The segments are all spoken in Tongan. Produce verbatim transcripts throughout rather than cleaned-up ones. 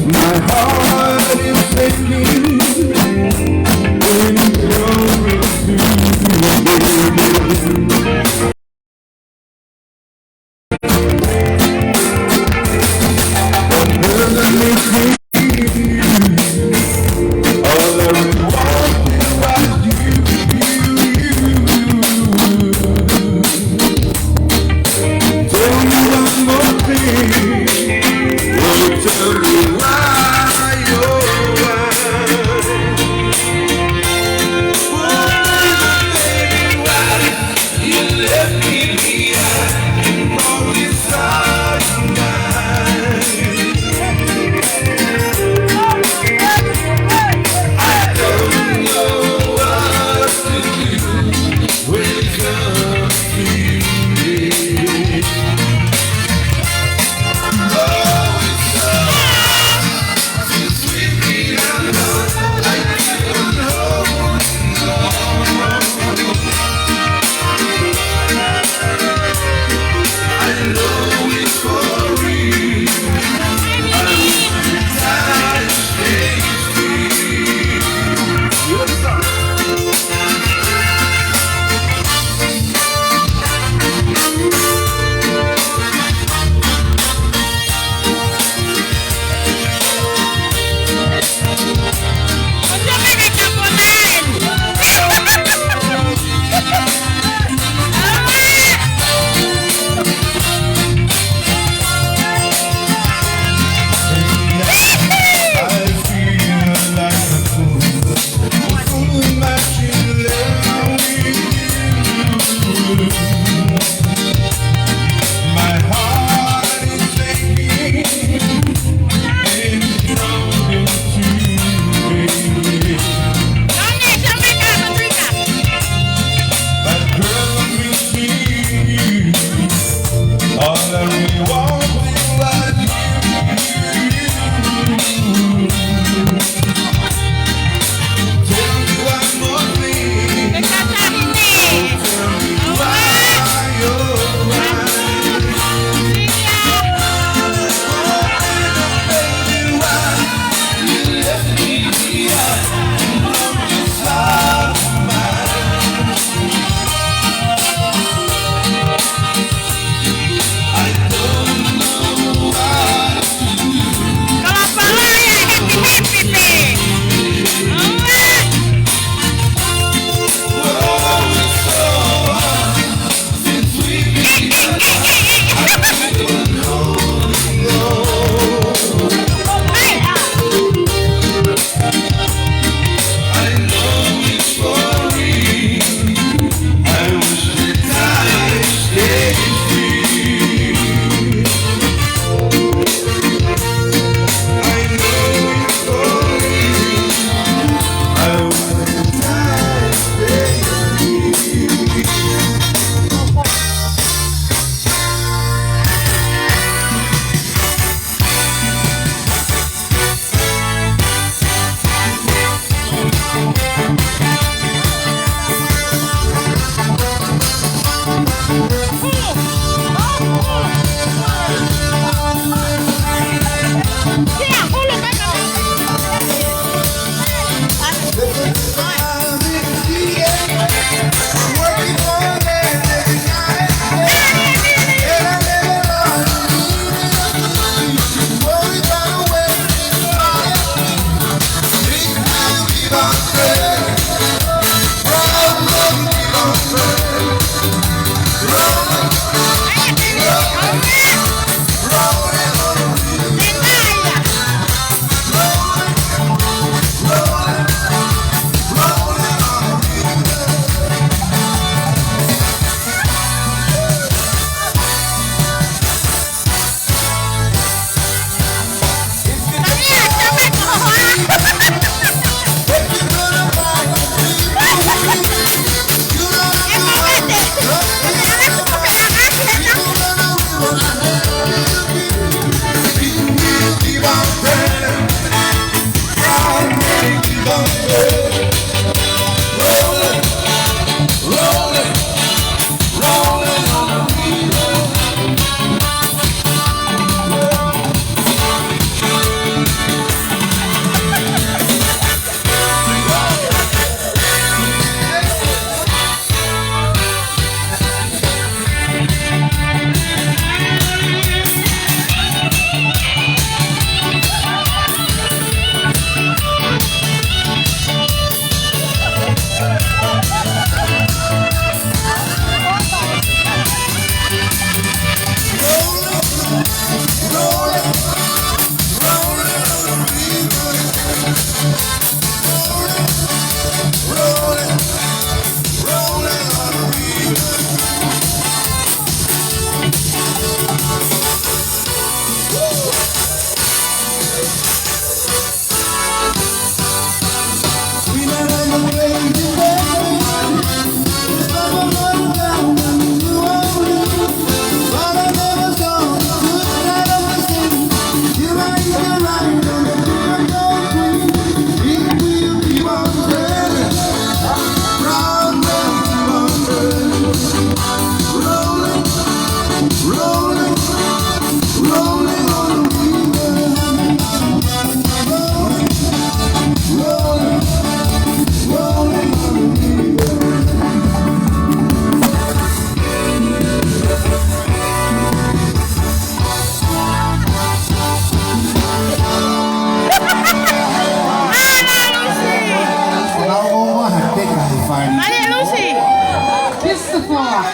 My heart is aching in your This is the floor.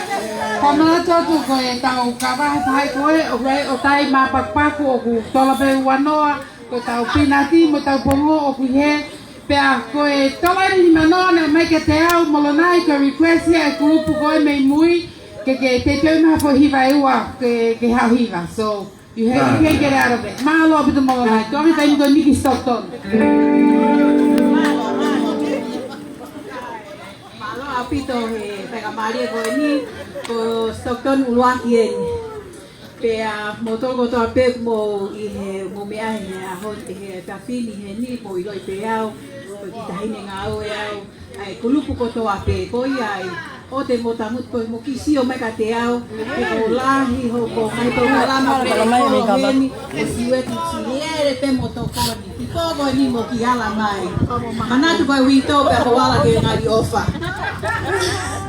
Ka manatu atu ko e tau kava he faʻahi ko ē, ʻoku ʻi ai ʻo tai mā pakupaku ʻoku tola pē uanoa, ko e tau pinati mo e tau pongo ʻoku ʻi hē, pea ko e tola eni nimanoa naʻe ʻomai kiate au, Molonai, ko e request ia e kulupu ko ē mei mui, ke, ke teuteu mai ha foʻi hiva ʻe ua, ke, ke haʻu hiva. So, you have, you can get out of it. Mālō ʻaupito Molonai, tuʻa ʻi he taimi ko eni ki Stockton. Mālō ʻaupito he faingamālie ko eni, ko Stockton ʻuluaki eni. Pea mo toko kotoa pē mo ʻi he mo meʻa he ʻaho, ʻi he efiafi ni heni, mo ʻiloʻi pē au, ko e kiʻi taʻahine ngāue au, ʻa e kulupu kotoa pē, ko ia ai, ʻoua te mou tangutu koe mo kiʻi sio mai kiate au, he ʻoku lahi hoʻo ngaahi polokalama pē ko eni, ʻo siueti silele pē mo tokoni. Kiʻi pō ko eni mo kiʻi ala mai. Manatu ko e uitou pea ko e ala ke ngali ʻofa.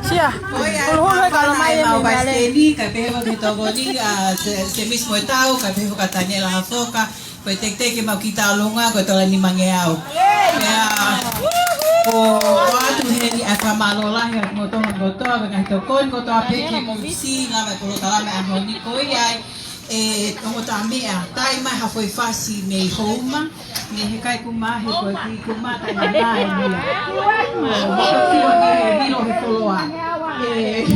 Sia. Ko ia ai, huluhulu e kalo mai e mau vice ni, kae pehē ki he tokoni, ʻa, Se-, Semisi Moetau, kae pehē kia Taniela Hafoka, ko e teketeke mau ki Taulunga, ko e tola nimangeau. Pea, ko ʻoatu heni ʻa e fakamālō lahi atu mo toko kotoa, ko e ngaahi tokoni kotoa pē ki he M C, ngāue polokalama ʻaho ni ko ia ai, ʻe, ongo tā meʻa, tai mai ha foʻi fasi mei Houma, mei he kai kuma he ko e kui kuma tai mai mai ia. Ko e kiʻi ʻilo he koloa. ʻE,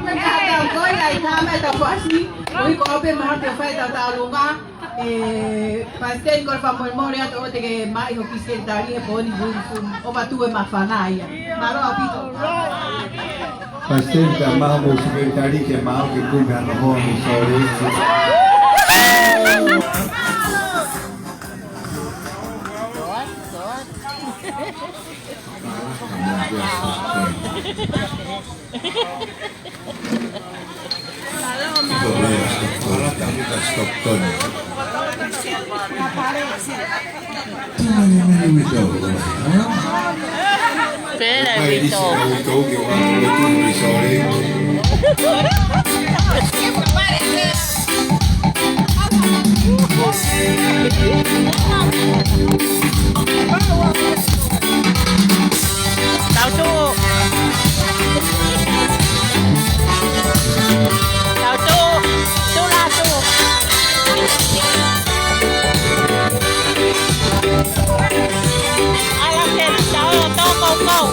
mea tau ko ia ai tā mai tau fasi, ko i ko au pē maha te fai tau Taulunga, ʻe, Palesiteni ko e fakamolemole atu ʻoua te ke maʻi ho kiʻi sekelitali he pō ni, ʻoua ʻoua tuʻu e māfana ia. Mālō ʻaupito. Palesiteni, ka maha mo sekelitali ke maʻu ke kumi hano hoa mo Sōleki. Too many, many without, huh? Pele without. Without, you want to go to the sorry. Tau tuʻu. Tau tuʻu. Tuʻu la tuʻu. Ala ke tau tō koukou.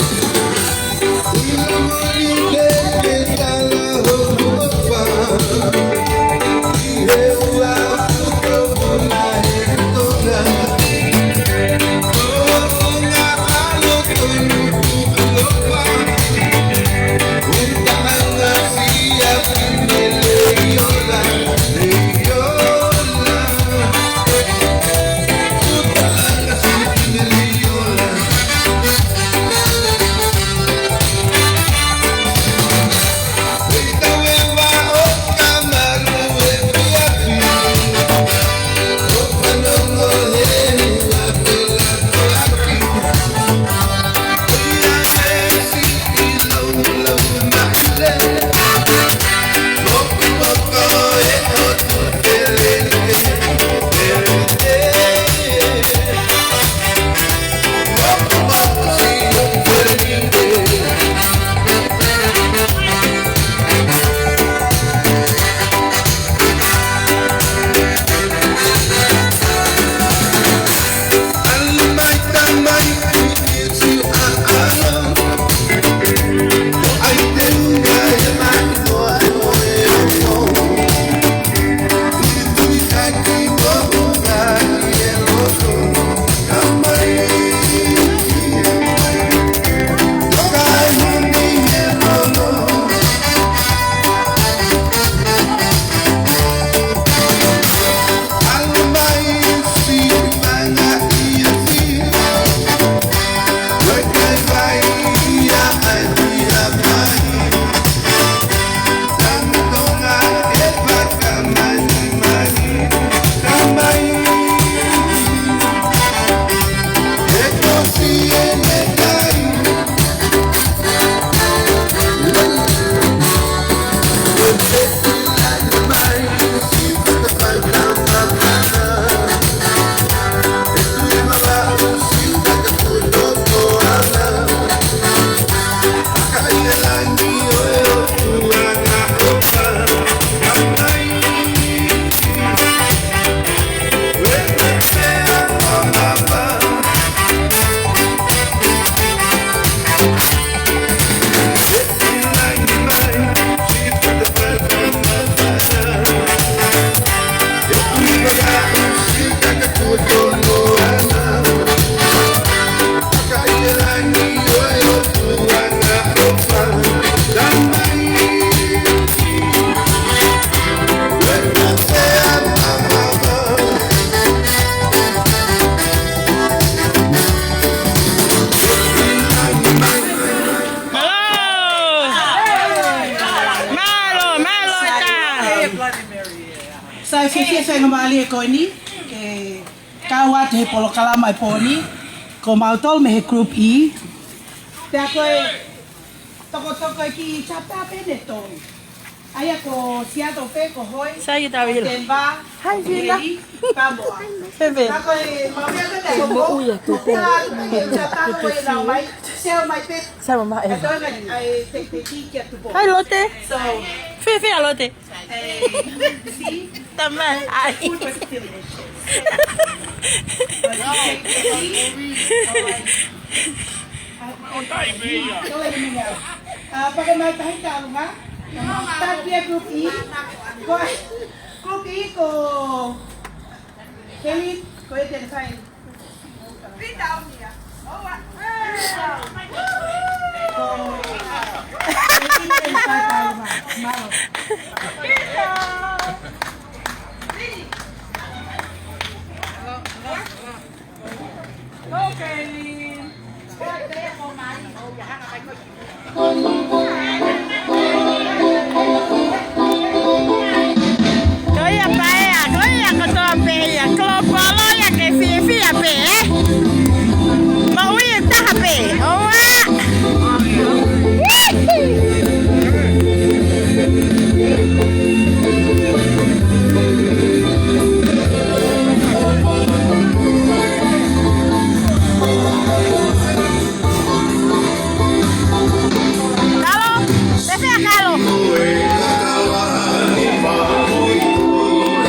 mālie ko eni, ke kau atu he polokalama ʻo e pō ni, ko mautolu mei he Group E. Pea ko e tokotoko e kiʻi chapter pē ʻe tolu. ʻA ia ko Seattle pē, ko Hoy, Sai ki tau ilo. Denver, Hai, Vina. Eli, pea mo au. Pepe. Pea ko e maumea ko e Ko mo uia tu pē. Pea ko e chapter ko e lau mai, sell mai pē. Sai, mama, e. Ka toenga ai te te ki kia tupo. Hai, Lote. So, Fē, fē ʻa Lote. Tamai. Ai. Pea ko e mai tahi ka lunga. Taki e Group E. Ko, Group E ko Kelly, ko e te fai. Ko ia paea, ko ia kotoa pē ia, kolopolo ia ke fiefia pē, ē? Moʻui ʻe taha pē, ʻoua. Kalo, pefea Kalo?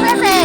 Pefe.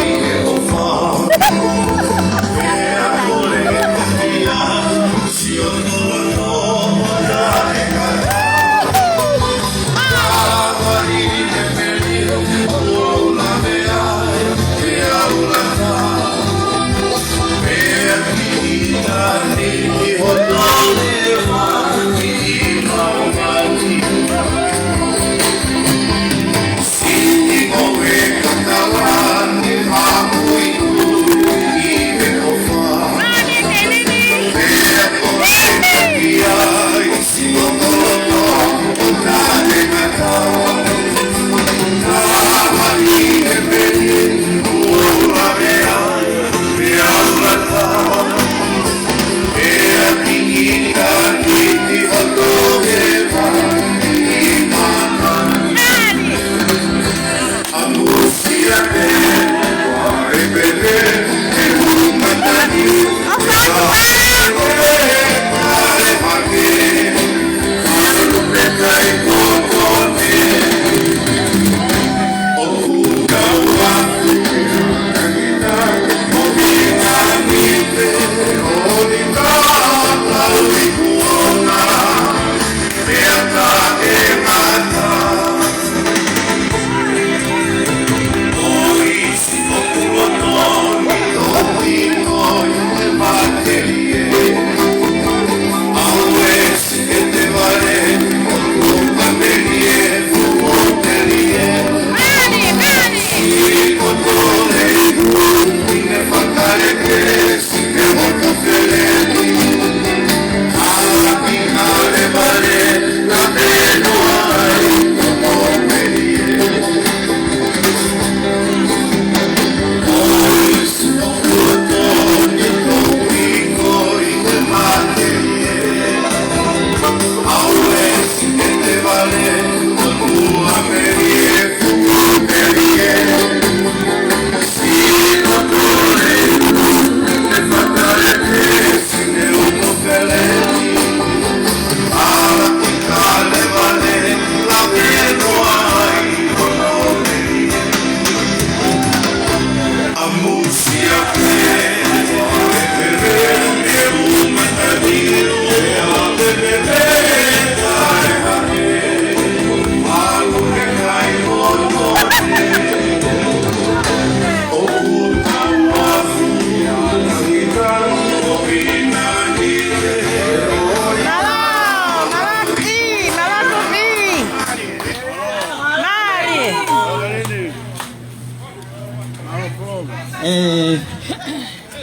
ʻE,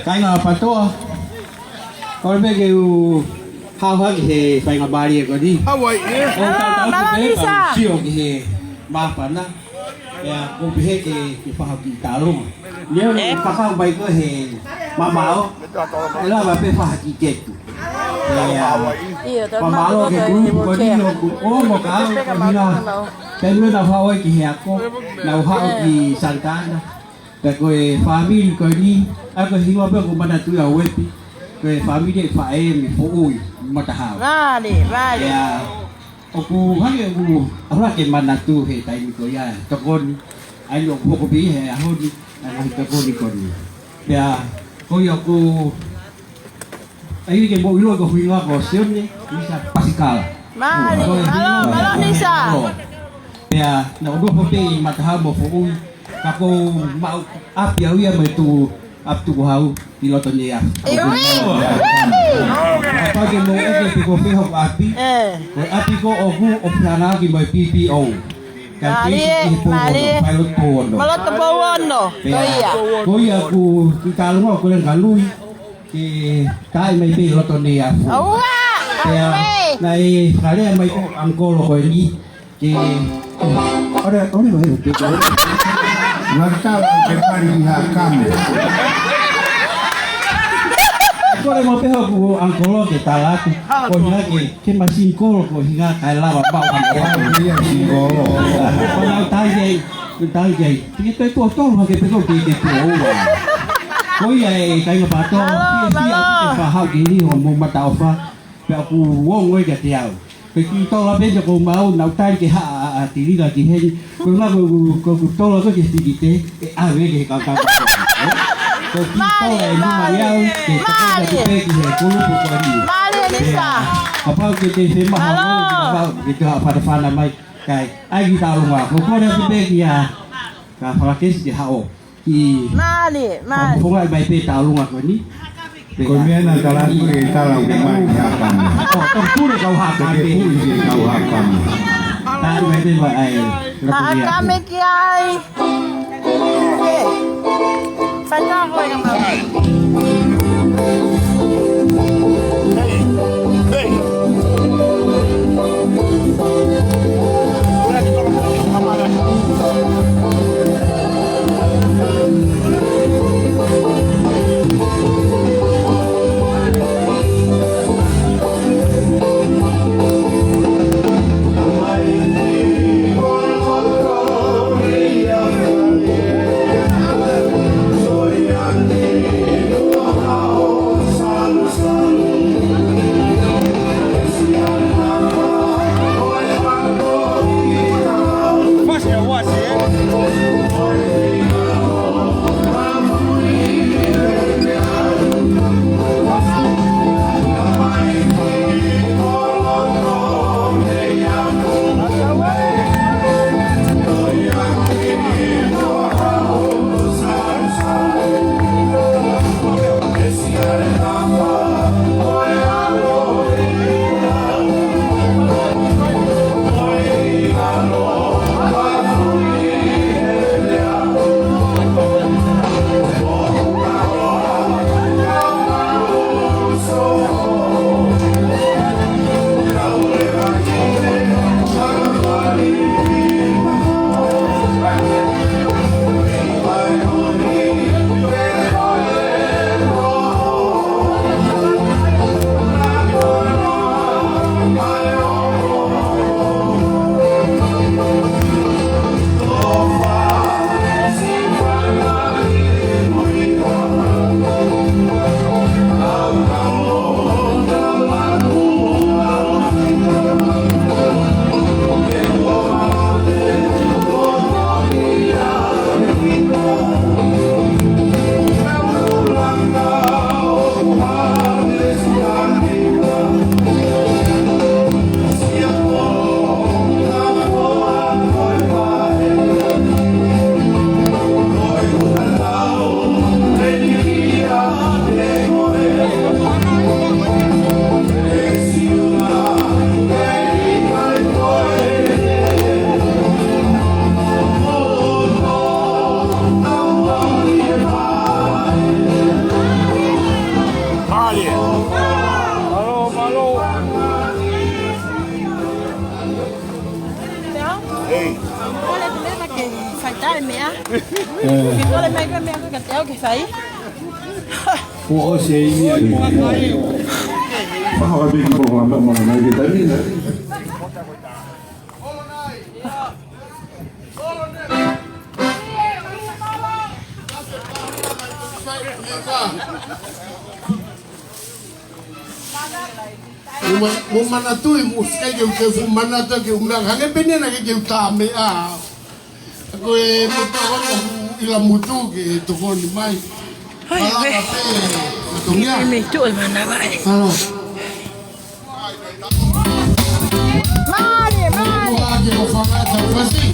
kāinga Patoa, kole pē ke u hao hake he faingamālie ko eni. Hawaii, ē? ʻO tau tau Ah, pē Malavisa. Pau sio ki he māfana. Pea ʻoku pehē ke, ke faha ki talonga. Leo ne kakau mai ko he mamaʻo, ʻe lava pē fai ha kiʻi ketu. ʻIo, mālō ke kulupu ko eni ʻoku ʻomo ka au ko hina. Pea nau haʻu ai ki he ako, nau haʻu ki Santana. Pea ko e fāmili ko eni, ʻa ko e hingoa pē ʻoku manatuʻi ʻa Uepi, ko e fāmili ʻe faʻē mei Foʻui, Matahau. Vale, vale. ʻOku hangē ʻoku ʻalu ke manatu he taimi ko ia, tokoni, ʻa ia ʻoku hoko pē he ʻaho ni, ʻa e ngaahi tokoni ko eni. Pea, ko ia ʻoku, ʻa ia ke mou ʻilo ko hoku hingoa ko Sione, Misa Pasikala. Mālō, mālō, mālō, Misa. Pea, naʻa ku nofo pē ʻi Matahau mo Foʻui, ka ʻoku ou maʻu ʻapi au ia mo e tuʻu ʻapi tukuhau ʻi loto Neiafu. ʻIo. Kapau ke mou ʻeke pe ko fē hoku ʻapi. Ko e ʻapi ko ʻoku ʻoku fehālaaki mo e P P O. Mālie, mālie. Fai loto pou ono. Fai loto pou ono. Pea, ko ia ʻoku, ʻoku ou talanoa ko e lenga lui. Ke taʻe mai pē loto Neiafu. ʻOua, pea, naʻe fakalea mai ko ʻAngikolo ko eni. Ke, ʻore, ʻore, ʻore, ʻore. Ngata la ke pari ki ha kame. Kole mo pē hoku ʻAngikolo ke tala atu. Ko hina ke, ke ma singikolo ko hina kae lava pau. Ia singikolo. Ko nau tai kei, nau tai kei. Ke ke tuʻo tolu hake pē ko ke ke tuʻo ua. Ko ia e kāinga Pātoa, mālō, fie, fie mālō. Aku ke fai ha kiʻi liho mo mataʻofa. Pea ʻoku ongo ia kiate au. Ko e kiʻi tola pē ʻoku ou maʻu, naʻa ku tali ke haʻa ʻa, ʻa Tilila ki heni. Ko e ngā ko, ko, ko e tola ko ē ki he tikite, ʻe ʻave ki he kaukau. Ko e kiʻi tola ʻe nima ʻe au, ke tokoni atu pē ki he kulupu ko eni. Mālie, Misa. Pea, kapau ke te fie maha, mālō. Kapau ke te haʻu fanafana mai, kai, ʻai ki tālunga. Ko e kole atu pē kia, ka fakakesi ke haʻu. Mālie, mālie. Fakafofongaʻi mai pē tālunga ko eni. Ko e meʻa naʻa tala atu e tala ʻoku mai ki Hakame. ʻO, tau pule kau Hakame. Ke pule ki kau Hakame. Tali mai pē mai ai. Hakame ki ai. Fai tā koe ka mau. Kole mai ko e meʻa ko ē kiate au ke fai. Kuo ʻosi e ia. Fakaʻapaʻapa ki he polokalama mo e meʻa ke taimi na. Mo ma-, mo manatuʻi, mo sikai ke u ke fuʻu manatu ke u meʻa hangē pē naʻe ʻikai ke u tā meʻa. Ko e mo tā hona ʻi la mutu ke tokoni mai. Hai, ala ave. Ka pē, tongia. Mei tuʻu e manava e. Ala. Mālie, mālie. Ua ke o fanga ta fasi.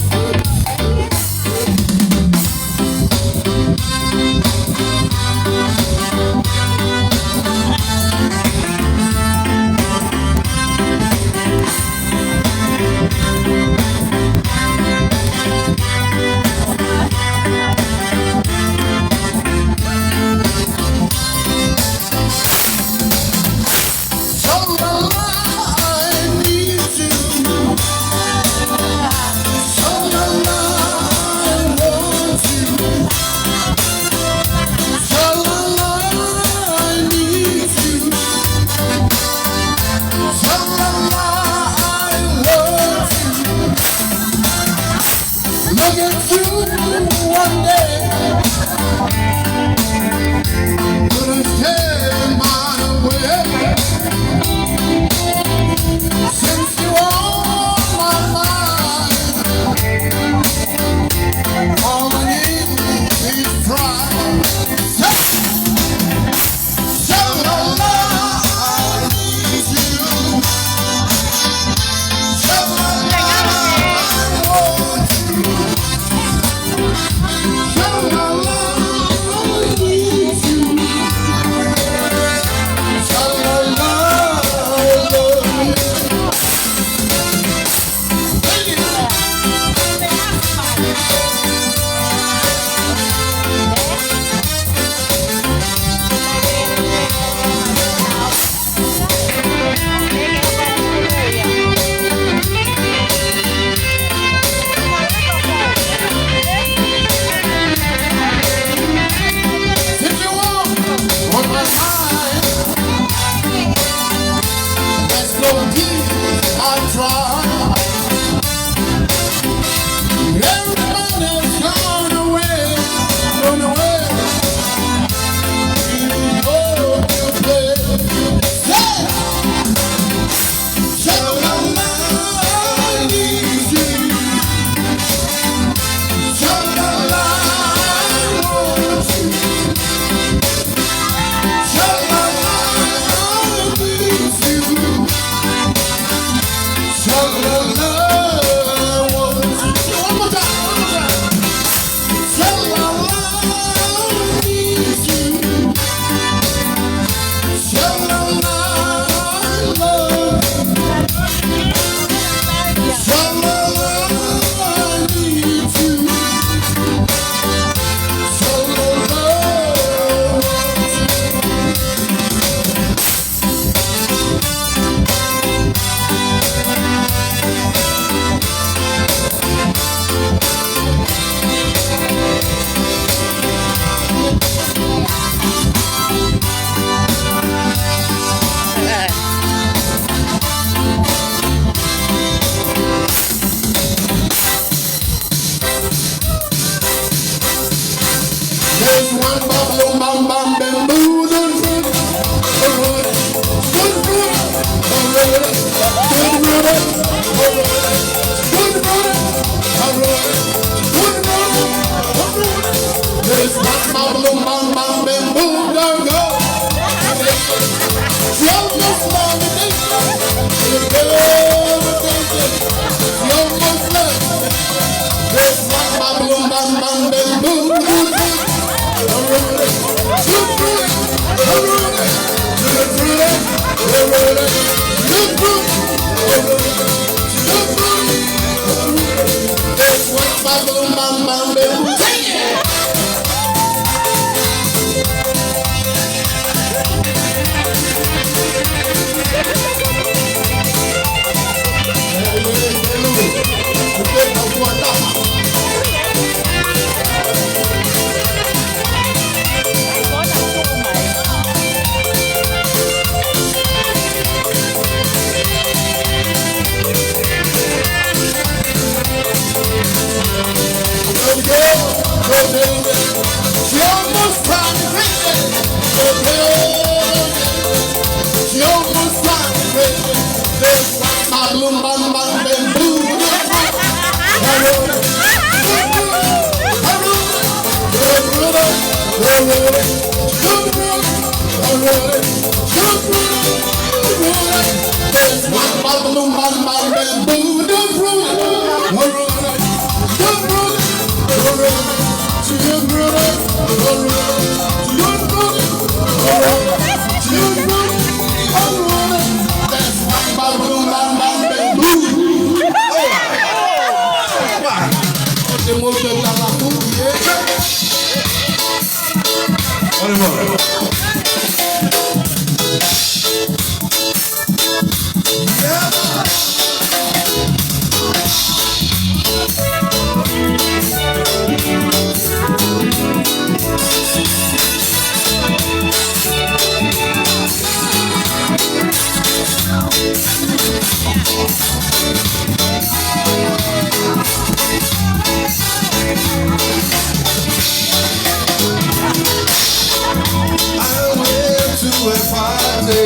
I went to a party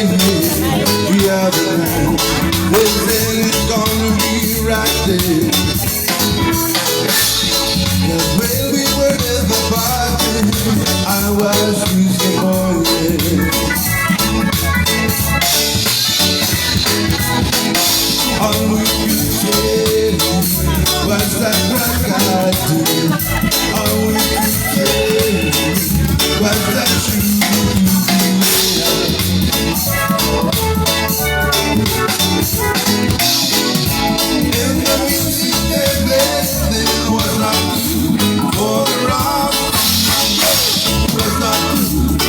the other night. They said it's gonna be right there. And when we were at the party, I was disappointed. All we could say was that black eyed dude. All we could say was that you. And the music they played then was not good for the rock. Was not good.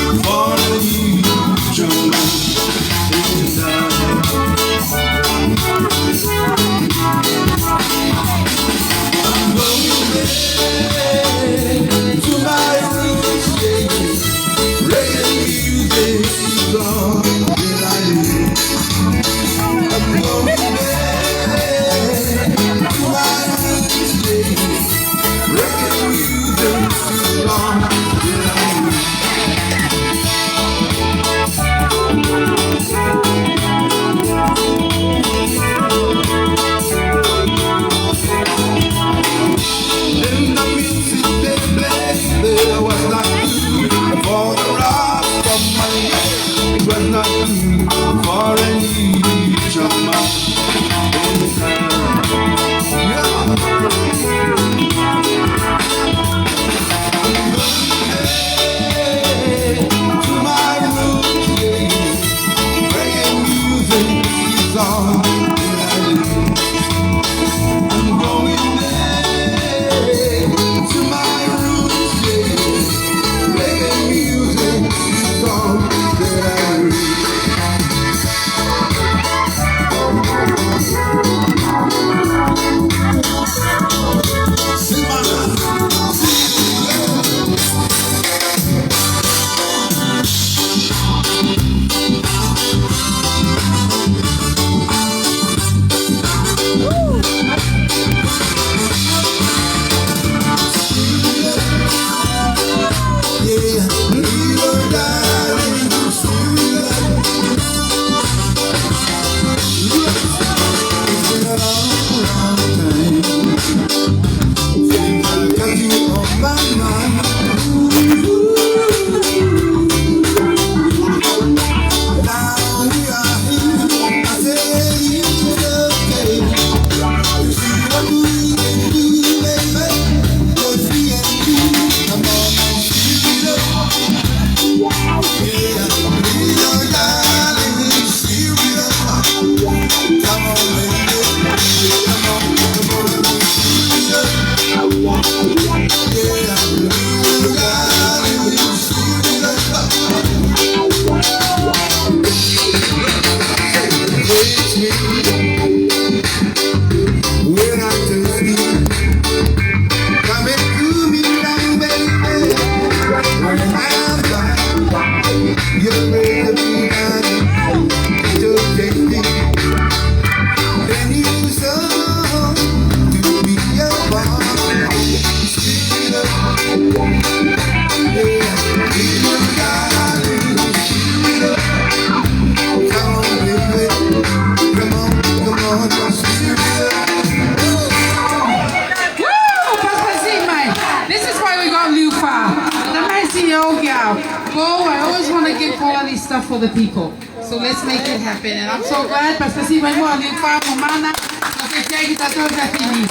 Get quality stuff for the people. So let's make it happen. And I'm so glad, Pastor Siva mo Alifa mo Mana, ʻoku ke teʻeki ke tau fafini.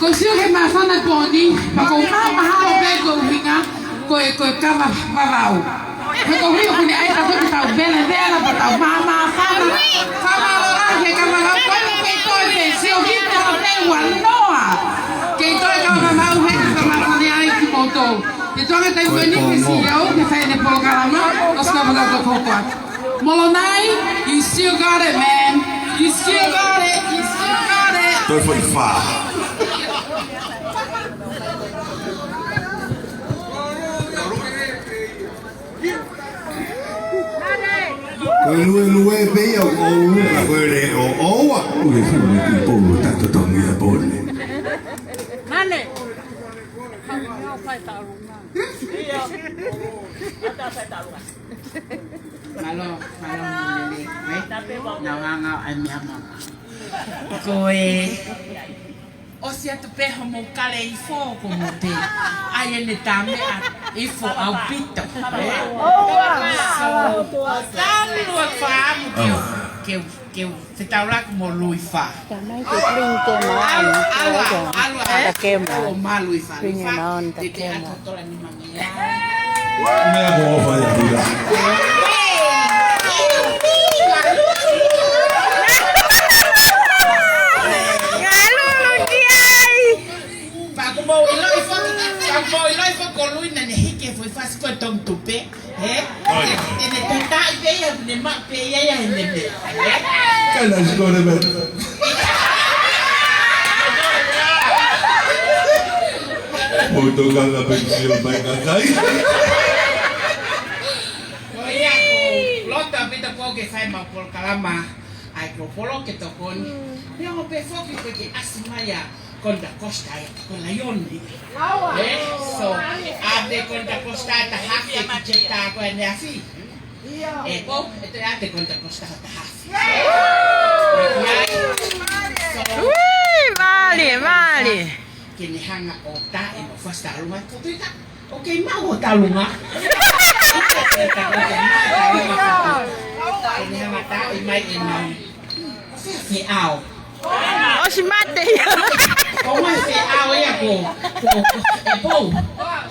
Ko siu ke māfana poni, ma ko ma mahalo pe ko hinga, ko e, ko e kava vavau. He ko hio kuni ai ka ko tau bele bela, pa tau ma māfana. Fa ma lo la ke kava vavau, ko e ko e ko e pe, sio ki tau te ua noa. Ke toe kava vavau, he ka māfana ai ki moto. Te tonga tai ko ni ke si au, ke fai ne polokalama, o ska vaka ko koko atu. Molonai, you still got it, man. You still got it. You still got it. Toi foʻi fā. Ko e lue lue pē ia ʻo ʻoua, ko e le ʻo ʻoua. Ui, ui, ui, pō, tato tongi a pone. Mane. Mālō, mālō, mālō, ē? Nau hanga ai mea mama. Ko e, ʻosi atu pē hoʻomou kale ifo ko mo te. ʻAi ʻene tā meʻa ifo ʻaupito, ē? So, talu ʻeku fakaʻamu ke u, ke u, ke u fetaulaki mo Luifa. Tamai ke bring them on. Alu, alu, alu, alu, Takema. Mo Luifa, bring them on, Takema. Te te atu tola ni mangi. Meʻa ko ʻofa ia pula. Ngalulu ki ai. Pea ko mau ʻiloʻi foki, pea ko mau ʻiloʻi foki ko Lui naʻa ne hiki e foʻi fasi ko e tong tupe. Ē? Oi. ʻE, ʻe ne tataʻi pē ia, ne maʻu pē ia ia ʻene meʻa. Ē? Kai na siko ne meʻa. Mo tokanga pē ki sio mai ka kai. Ko ia ko loto ʻaupito ko ke fai mau polokalama ʻa e ko polo ke tokoni. Pea mo pē foki ko ke ʻasi mai ʻa Konta Kosta ē, ko laioni. Ē, so, ʻave Konta Kosta ʻe taha afe ki he tā ko ʻene afi. ʻE, ko, ʻe te ʻave Konta Kosta ʻe taha afe. Ui, mālie, mālie. Ke ne hanga ʻo tā ʻe mo fasi talunga, ko tui ka, ʻoku kei maʻu ʻo talunga. Ke ne hanga tā ʻe mai ʻe nau. Ko fē feʻao. ʻOsi mate ia. Ko mai feʻao ia ko, ko, ko, ʻe pou.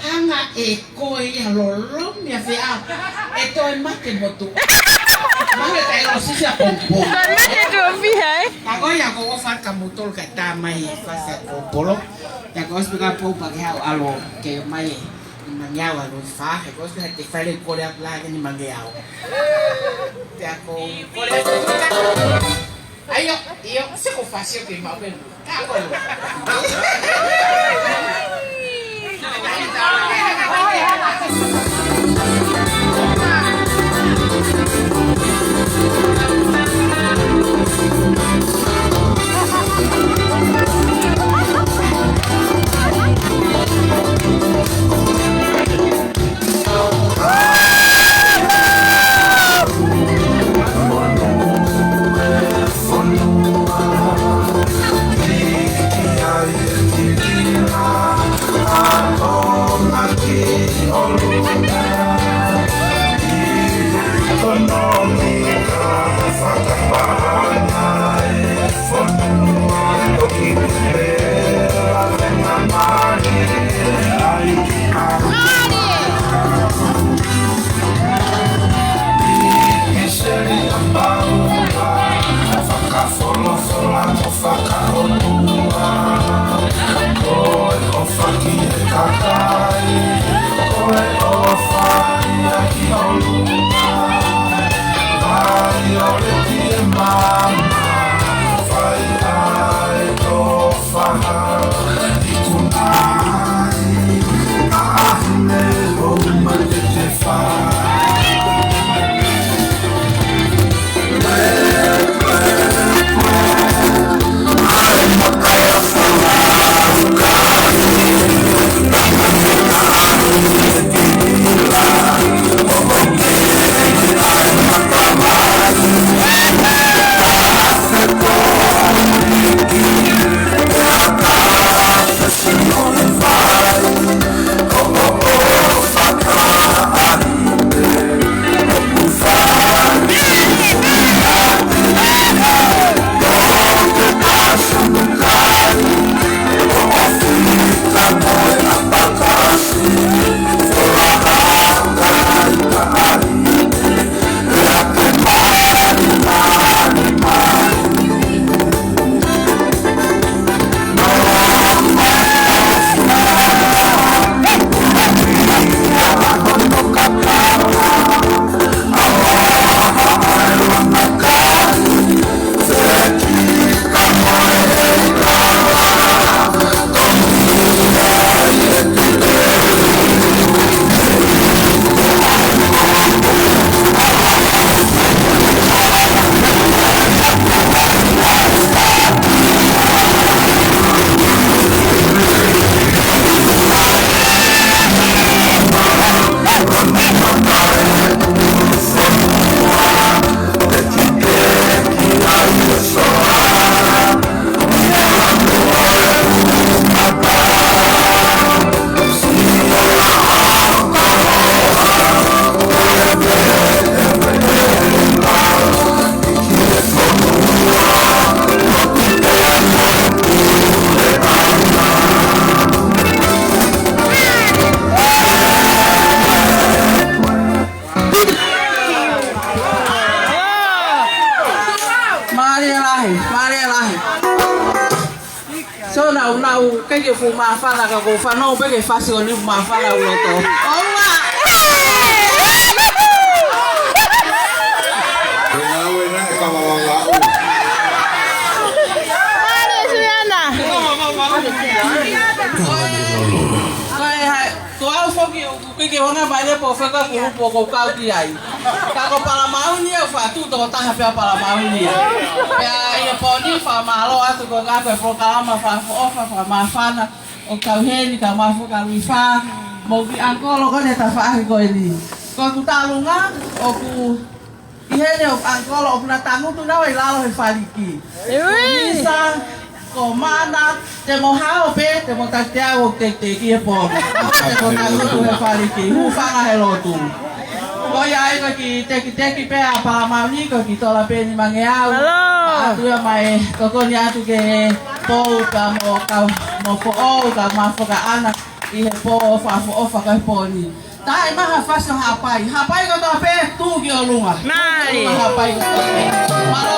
Hanga ʻe koe ia lolomi ʻa feʻao. ʻE toe mate motu. Mahe tai lo sisi a pongpong. Toe mate tuʻo fiha, ē? Ka ko ia ko ʻofa ka mutol ka tā mai e fasi a ko polo. Ia ko ʻosi pē ka pou pa ke hau alo ke mai e. Ni mangi au ʻa Luifa. He ko ʻosi pē te fale ko le la ke ni mangi au. Ia ko, ko le ʻAio, ʻio, se ko fasi o ke mau pē. Ka ko lo. Ke ke fuʻu māfana ka ko fanau pē ke fasi o ni fuʻu māfana uloto. ʻOua! Ke ngāue na e kama wanga u. Mālō, Suliana. Ko e hai, ko au foki ʻoku ke ke hanga mai le po feka kulupu ʻoku kau ki ai. Ka ko Palamauni ʻoku faʻa tuʻu tokotaha pē ʻa Palamauni. Pea ʻi he pō ni fakamālō atu ko e ngaahi polokalama fakaʻofoʻofa fakamāfana ʻoku kau heni ka mafu ka luifā. Mo ki ʻankolo ko ʻene tafaʻaki ko eni. Ko ʻeku tālunga ʻoku ʻi heni ʻoku ʻankolo ʻoku na tangutu naua ʻi lalo he faliki. Ui! Ko Lisa, ko Mana, te mo hao pē, te mo taki au ʻo teitei ki he pō. Te mo tangutu he faliki, hūfanga he lotu. Ko ia ai ko e kiʻi tekiteki pē ʻa Palamauni ko e kiʻi tola pē ni mange au. Mālō. ʻAtu ia mai, tokoni atu ke pō ka mo kau, mo foʻou ka mafu ka ʻana ʻi he pō fakaʻofoʻofa ko e pō ni. Taʻemaha fasi ʻo Haʻapai. Haʻapai kotoa pē, tuʻu ki ʻolunga. Mālie. Haʻapai kotoa pē. Mālō.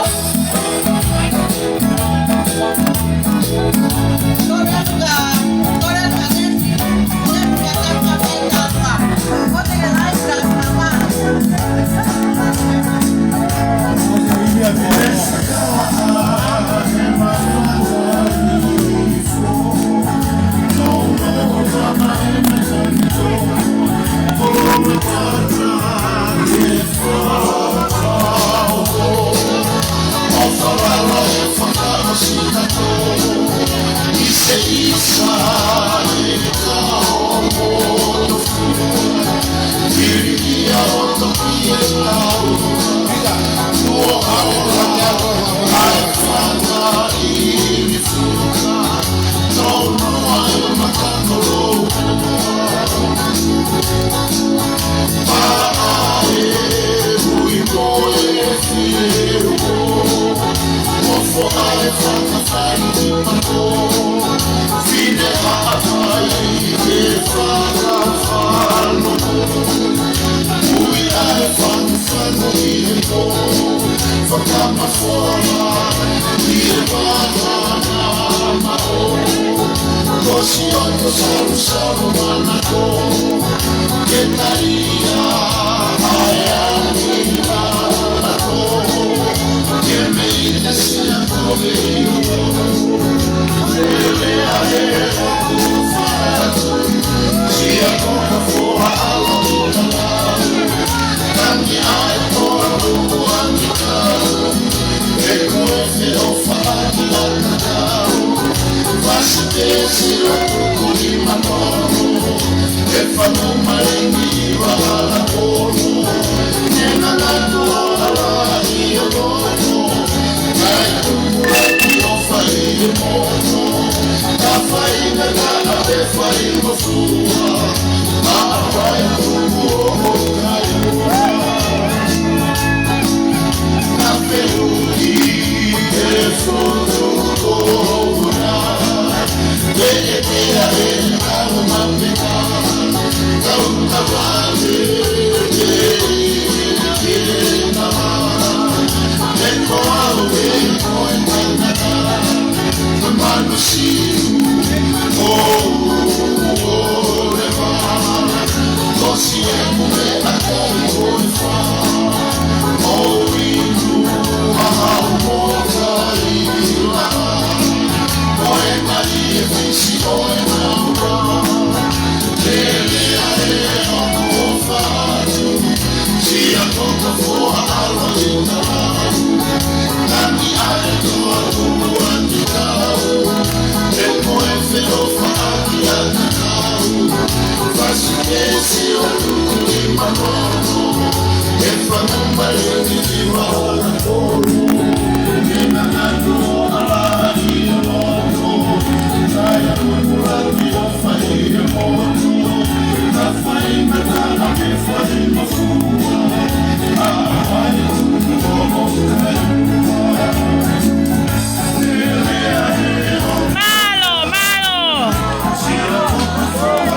Mālō, mālō.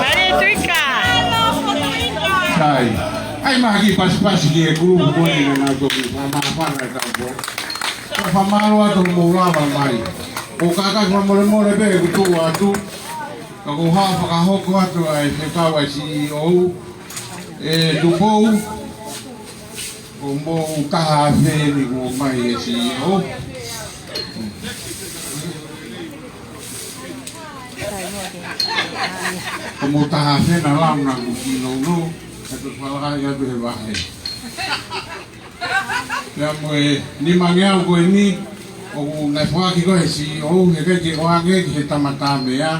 Mālō, Tuika. Sai. ʻAi mai ha kiʻi pasipasi ki he kulupu ko eni naʻa nau toki fakamāfana e tau pō. Ka fakamālō atu hoʻomou lava mai. ʻOku ou kātaki fakamolemole pē ʻeku tuʻu atu, ka ʻoku ou haʻu ʻo fakahoko atu ʻa e fekau ʻa e C E O, ʻe Tupou, ʻoku mou taha afe eni kuo ʻomai ʻe he C E O. ʻOku mou taha afe naʻa lau naʻa ku kiʻi nounou, ka ʻoku ou fakahā atu he vahe. Pea mo e nimangeau ko eni, ʻoku ne foaki ko ē he C E O, heʻikai ke ʻoange ki he tama tā meʻa,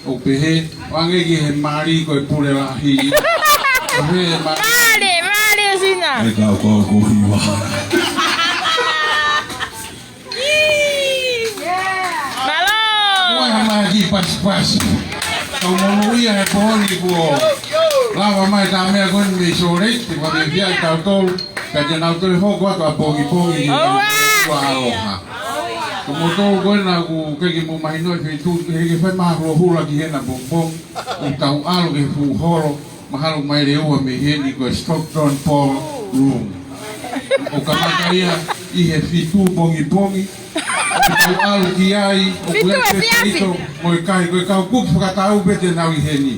ʻo pehē, ʻoange ki he mali ko e pule lahi. Ko e mali. Mali, mali, Sina. E kau ko ko hiva. Mālō. Ko e hā mai ki pasipasi. Kau monūʻia he pō ni kuo lava mai tā meʻa ko eni mei Salt Lake, te u fiefia ai kitautolu. Ka te nau toe hoko atu ʻapongipongi ʻi he ʻOua. ʻOua ʻAloha. Ko moutolu ko ē naʻa ʻoku ʻikai ke mou mahinoʻi e feituʻu, he ʻikai ke fai mai ha hulohula ki heni ʻapongipongi, ʻoku tau ʻalu ki he fuʻu holo, mahalo ʻoku maile ua mei heni ko e Stockton Ballroom. ʻOku kamata ia ʻi he fitu pongipongi, ʻoku tau ʻalu ki ai, ʻoku ʻi ai pē ʻefiafi. Taito mo e kai, ko e kau kuki fakatau pē te nau ʻi heni.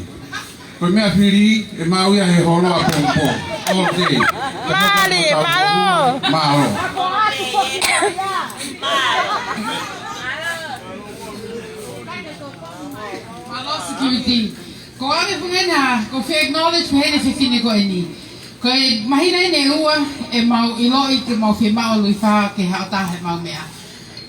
Ko e meʻa fili, ʻe maʻu ia he holo ʻapongipongi. ʻOkei. Mali, mālō. Mālō. Mālō, security. Ko e ʻuhinga ena, ko e fie acknowledge pē ʻe he fefine ko eni. Ko e māhina eni ʻe ua, ʻe mau ʻiloʻi ke mau fiemaʻu lui fā ke haʻu ʻo tā heʻemau meʻa.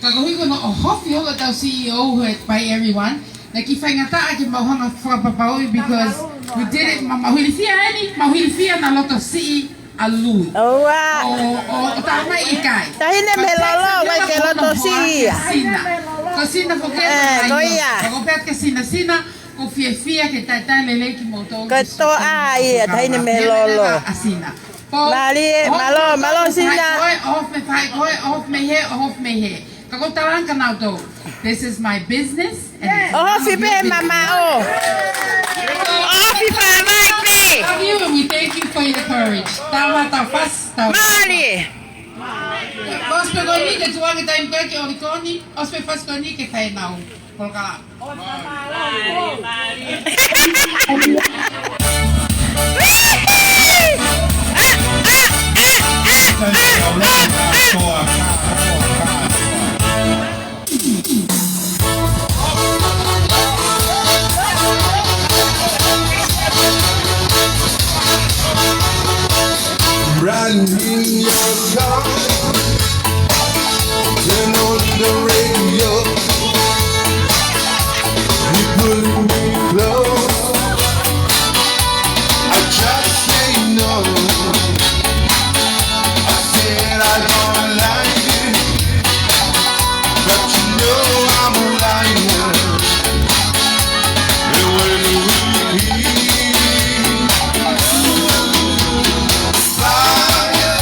Ka koeʻuhi ko hono ʻohofi holo ʻetau C E O he by everyone, naʻe kiʻi faingataʻa ke mau hanga ʻo fakapapauʻi because we did it, ma-, mau hilifia eni, mau hilifia naʻa loto siʻi ʻa Lui. ʻOua. ʻO, ʻo, ʻo tā mai ʻikai. Taʻahine mei Lolo, ʻikai ke loto siʻi ia. Sina. Ko Sina ko ke ʻe, ko ia. Ko pea ke Sina, Sina, ʻoku ou fiefia ke talitali lelei kimoutolu. Ko e toʻa ia, taʻahine mei Lolo. ʻA Sina. Mālie, mālō, mālō Sina. ʻOhofi mei he, ʻohofi mei he, ʻohofi mei he. Ka ʻoku ou tala ange kia nautolu. This is my business. And it's none of your business. ʻOhofi pē mamaʻo. ʻOhofi pē mai pē. Love you and we thank you for your courage. Tau ma tau fas, tau. Mālie. ʻOsi pē ko eni ke tuʻu ange taimi ko ē ke ʻolikoni, ʻosi pē fas ko eni ke fai nau. Polka. Riding in your car, turn on the radio. You pull me close. I try to say no. I said I don't like it, but you know I'm a liar. And when we meet, fire.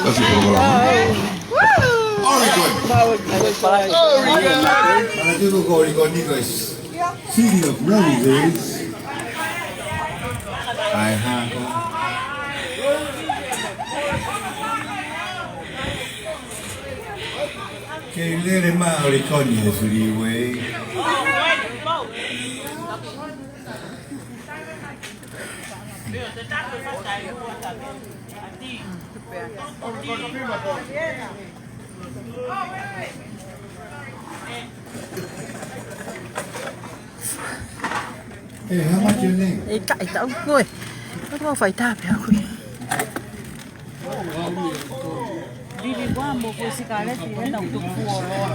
That's a good one. Oregon. Manatuku ko Oregon ni ko e City of Roses. ʻAi hā ka. Kei lele mai Oregon ʻi he freeway. Hey, how much your name? E ka, e tau koe. Ko tau fai tā pē au koe. Vivi, ua mo ko sikaleti, e tau tuku fuoloa.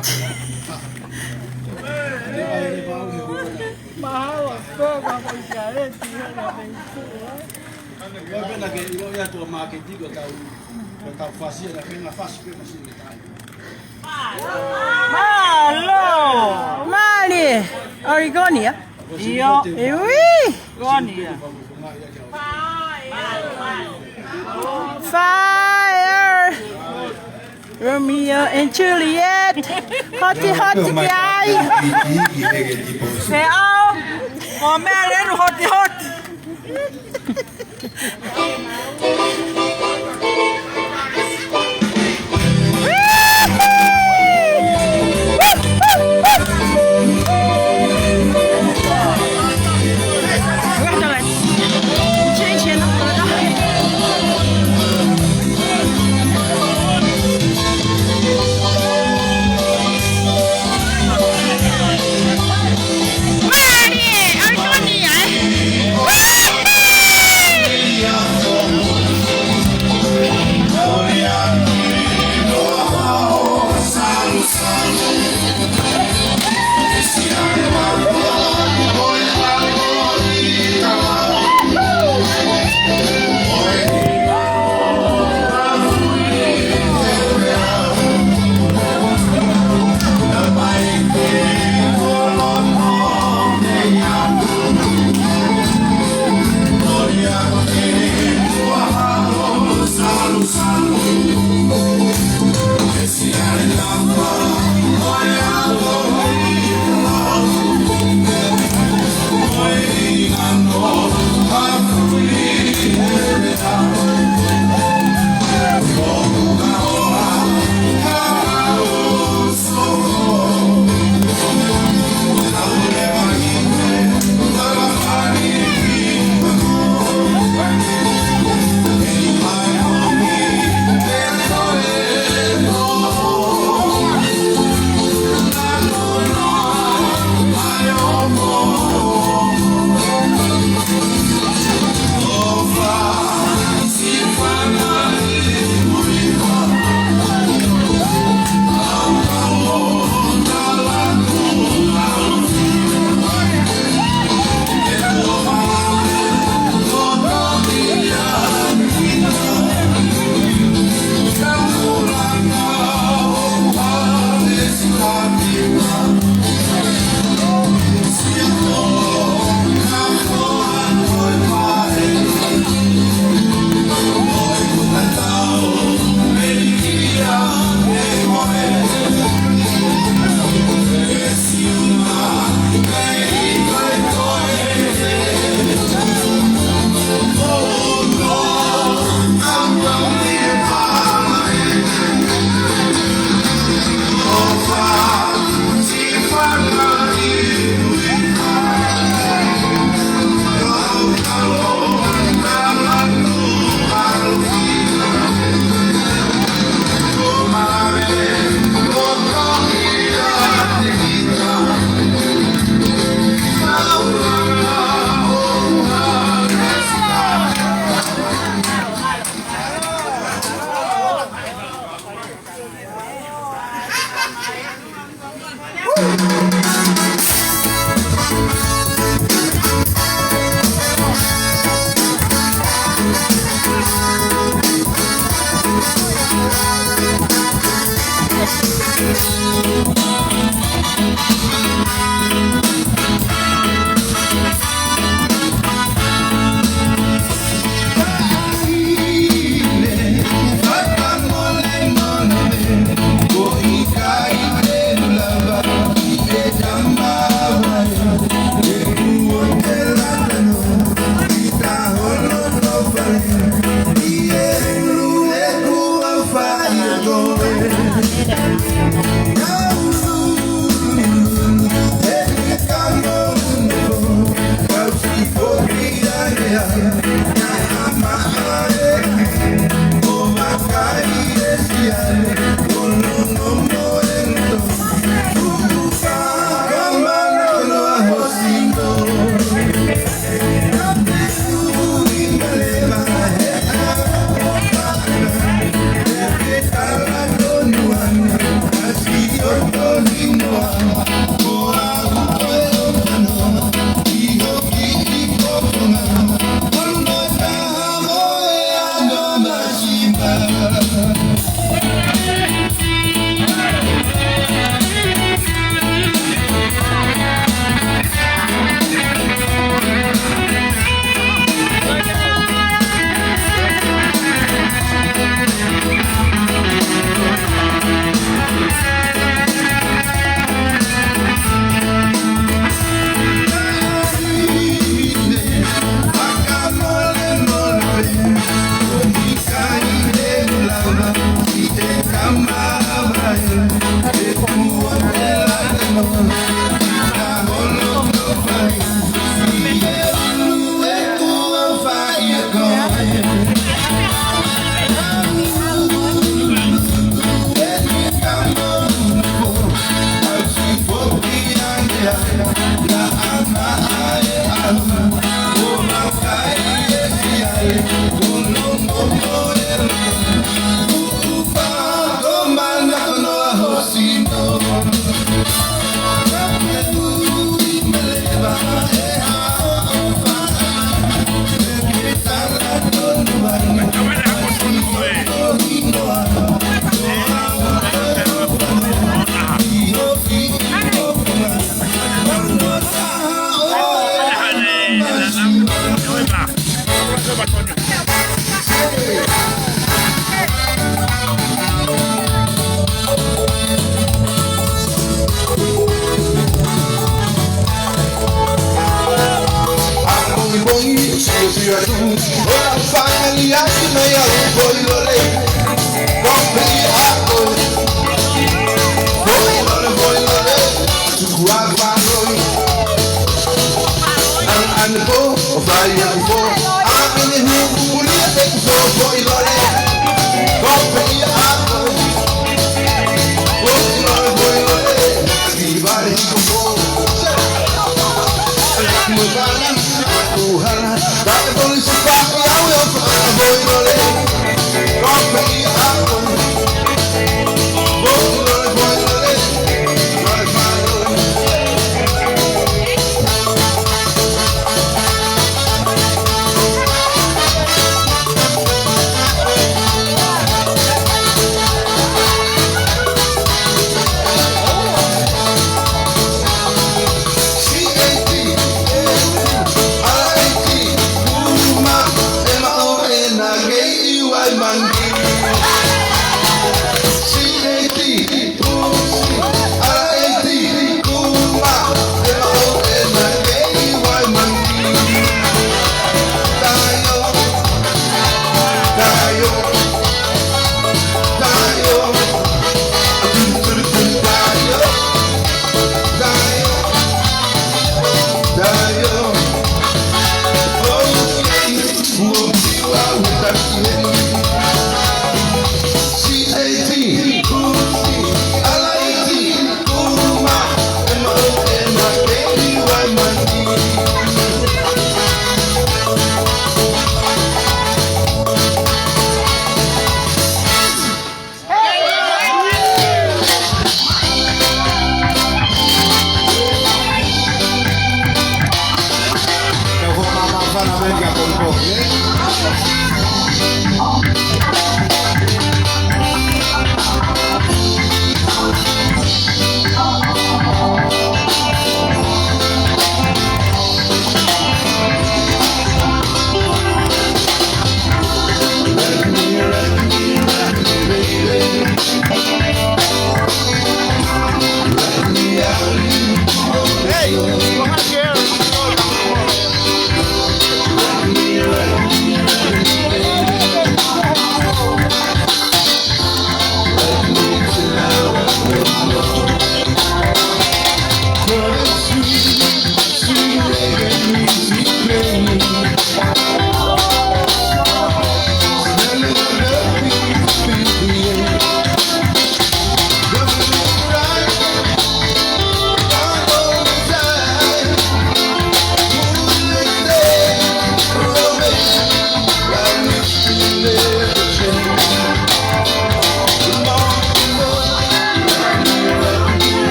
Mahalo, ko ko sikaleti, e tau tuku fuoloa. Ua pena ke ilo ia tua maketi ko tau, ko tau fasi, na ke na fasi pē masi ni tai. Mālō! Mālie! Oregon ia? ʻIo. ʻIo. Oregon ia. Fire! Romeo and Juliet. Hoti, hoti, ki ai. Te au. Mo mea lenu hoti, hoti.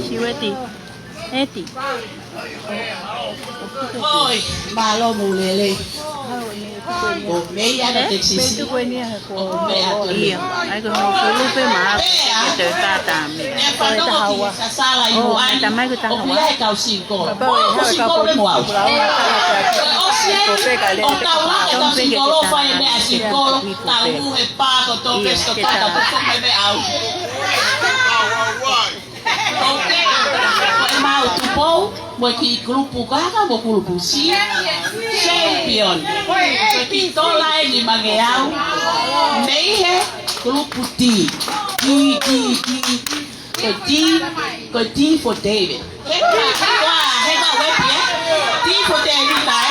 Siueti. Eti. ʻOi, mālō mo e lelei. ʻO mei ana Texas. Mei tuku eni he ko ia. ʻAi ko e mo kulupe ma. Pea, e te tata mi. E fanongo ki he sasala ʻi Huʻani. ʻOku ʻi ai e kau singikolo. Ko e singikolo pē mo au. ʻOsi eni, ʻo kau ʻa e kau singikolo fai e meʻa singikolo. Tau he pā ko tō pesi ko tō tau ko me me au. ʻOkei, ko e mau Tupou, mo e kiʻi kulupu kaka, mo kulupu C, Champion. Ko e kiʻi tola eni maʻa au, mei he kulupu D. D, D, D. Ko e D, ko e D for David. He ka, he ka, he ka wepi, ē? D for David, ē?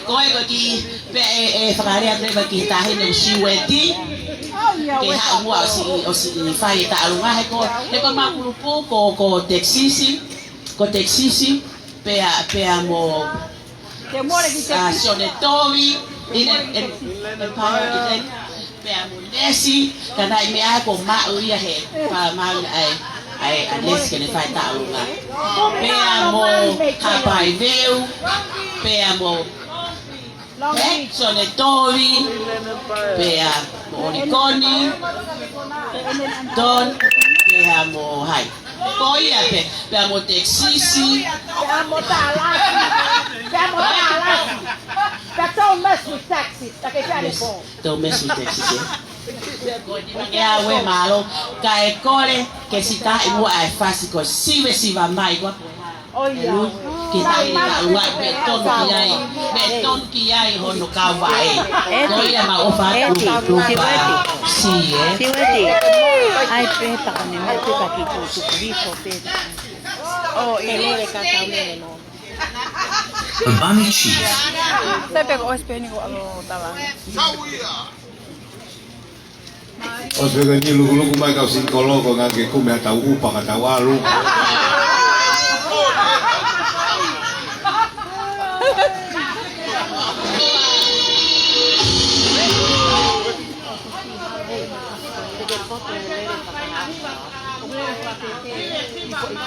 Ko e ko e kiʻi, pea ʻe, ʻe fakalea pē ko e kiʻi taʻahine ʻo Siueti. Ke haʻu muʻa ʻo siʻi, ʻo siʻi fai e taʻalunga he ko, he ko ʻema kulupu ko, ko Texisi, ko Texisi, pea, pea mo, ʻa, Sione Tovi, ʻi he, em, em, pea mo Nesi, ka naʻe ʻi ai meʻa ko maʻu ia he, pea maʻu ai, ai, ʻa Nesi ke ne fai taʻalunga. Pea mo Hapai Veu, pea mo He, Sione Tovi, pea mo ʻOlikoni, Don, pea mo hai. Ko ia pē, pea mo Texisi. Pea mo Talasi. Pea mo Talasi. Pea don't mess with Texisi. Take it very Yes. cold. Don't mess with Texisi, ē? Ko e ʻuhinga ia ʻoku ou mālō, kae kole, ke siʻi taʻi muʻa e fasi ko Sive Siva mai ko. ʻOi, ia. Ke taʻi e taʻalunga pea tonu ki ai, pea tonu ki ai hono kau vaʻe. Ko ia mau ʻofa atu ki Tupa si, ē? Siweti. Ai, pē paka ne mai, pē paki tu, tu, tu, tu, tu. Oh, ia. Bami Chief. Sai pē ko ʻosi pē ni ko ʻalu tala. ʻOsi pē ko eni lukuluku mai kau sinkolo ko e ngaahi ke kumi ha tau upa ka tau ʻalu.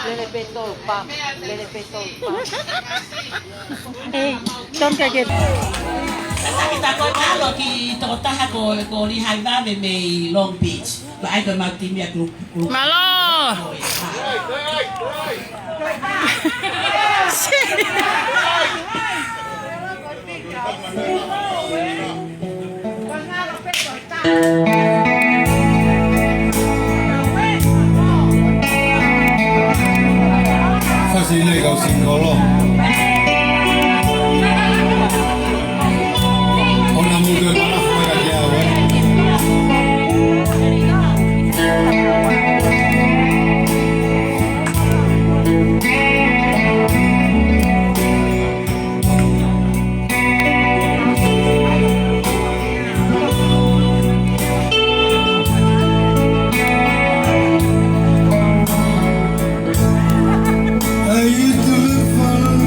Lele pē tolu pam, lele pē tolu pam. Hey, don't forget. Taki takoto ʻalu ki he tokotaha ko, ko Lihai Vave mei Long Beach. Ko ai ko mau timi ʻa Group, Group. Mālō! Fasi nei kau sinkolo. ʻOna mutu e mana fua ka te awe. I used to live far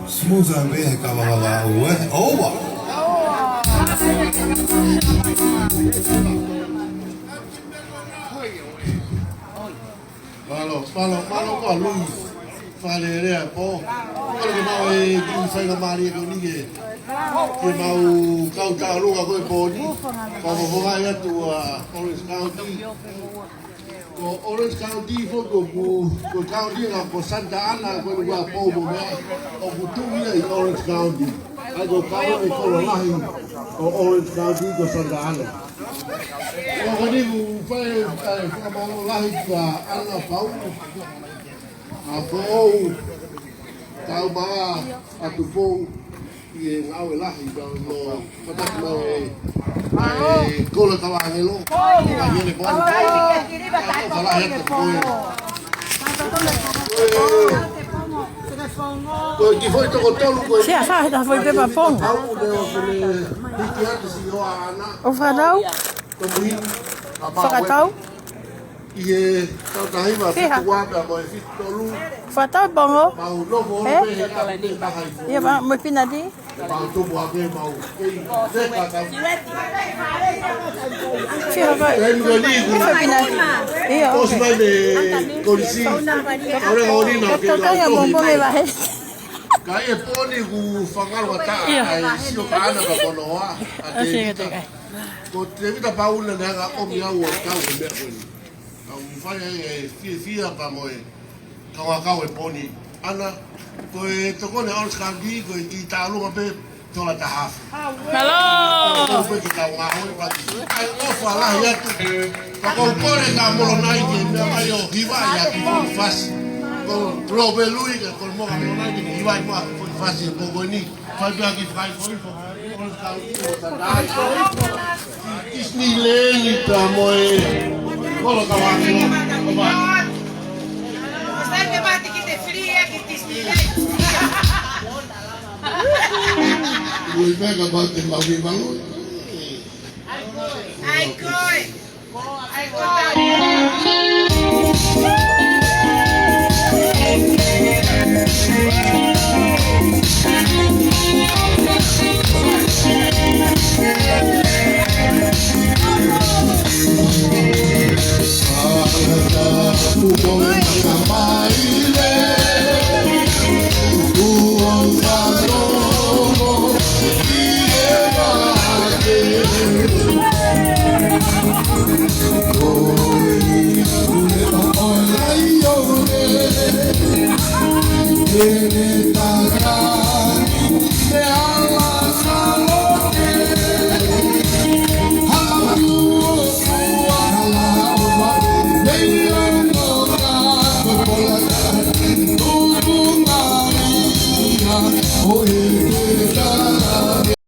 Smooth and very kavavava ue. Over. Mālō, mālō, mālō ko Luis. Fale lea po. Kole ke mau e kiʻi faingamālie ko eni ke, ke mau kau tālunga ko e pō ni. Ko mo fonga atu ʻa Orange County. Ko Orange County foki ko, ko e county ʻa ko Santa Ana ko e ʻuluaki pō mo meʻa ʻoku tuʻu ia ʻi Orange County. ʻA ia ko e kau e kolo lahi ʻo Orange County ko Santa Ana. ʻOku ou kole ke fai e fakamālō lahi kia Ana Paulu. ʻA ko e tau maʻa ʻa Tupou ʻi he ngāue lahi ka no fataki mau e, e kolo ka vangelo. Ka ngene pō ni pō. Ka lahi atu ko e. Ko e kiʻi foʻi toko tolu ko e. Sia, sa, he ta foʻi pepa pongo. Au, ne o kele hiki atu si o ana. ʻO fakatau? Ko mui, ka mau e. Fakatau? ʻI he tau tahi ma fitu ua pea mo e fitu tolu. Fakatau pongo. Mau nofo pē he ʻapi pē taha i fo. Ia ma, mo e pinati. Mau tupu ake mau kei. Fika ko e. Fika pinati. Ia, osi mai me kolisi. Ore ori na ke tau tahi a pongo me vahe. Ka e pō ni ku fangalo ata. Ia. Ai sio ka ana ka konoa. Ate vita. Ko Tevita Paula ne hanga ʻomi au ʻo kau he meʻa ko eni. Ka u fai ai e fiefia pea mo e kau a kau e pō ni. Ana, ko e tokoni ʻa Orange County, ko e kiʻi tālunga pē tola tahafu. Mālō! Ko e kiʻi tau ngā hoi pati. ʻAi ʻofa lahi atu. Ka ko u kole ka Molonai ke meʻa mai ʻo hiva ia ki fasi. Ko Lope Lui ka ko mo ka Molonai ke hiva i mua ki fasi ko ko ni. Fai pea ki fai ko i fo. Disneyland pea mo e kolo ka vangelo. Sai ke mate ki te free ia ki Disneyland. Ui pea ka mate mau ki malu. Ai koe. Ai koe.